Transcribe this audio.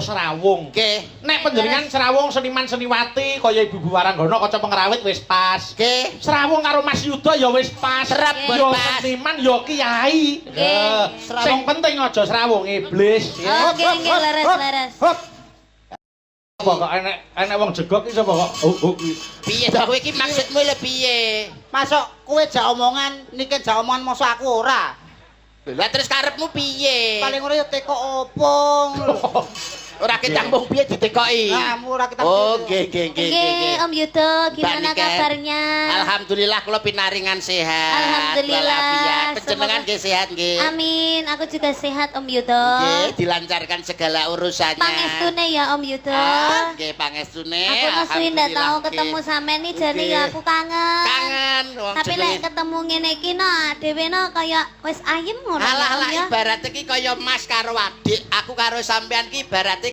srawung. Nggih. Nek panjenengan srawung seniman seniwati kaya Ibu-ibu Waranggono kaca pengrawit wis pas. Nggih. Srawung karo Mas Yuda ya wis pas. Serap, Ya bos, pas. seniman ya kiai. Nggih. Sing penting aja srawung iblis. Oh, nggih, leres, leres. Hop. Apa kok enek enek wong jegok iki sapa kok? Oh, oh. Piye to kowe iki, maksudmu lho piye? Masuk kowe jak omongan, niki jak omongan, mosok aku ora. Lah, terus karepmu piye? Paling ora ya teko opo ngono lho. Ora ketambung piye ditekoki. Nah, ora kita. Oh, nggih. Nggih, Om Yudo, gimana Mbak Niken. kabarnya? Alhamdulillah, kula pinaringan sehat. Alhamdulillah. Walafiat. Panjenengan nggih sehat nggih? Amin, aku juga sehat, Om Yudo. Nggih, dilancarkan segala urusannya. Pangestune ya, Om Yudo. Ah, nggih, pangestune. Aku mesti ndak Alhamdulillah, tahu ketemu sampean nih, jane ya aku kangen. Kangen wong Tapi jenenge. lek ketemu ngene iki no, dhewe no kaya wis ayem ngono Alah ya, Om lah, ya. ibarat iki kaya mas karo adik, aku karo sampean ki ibarate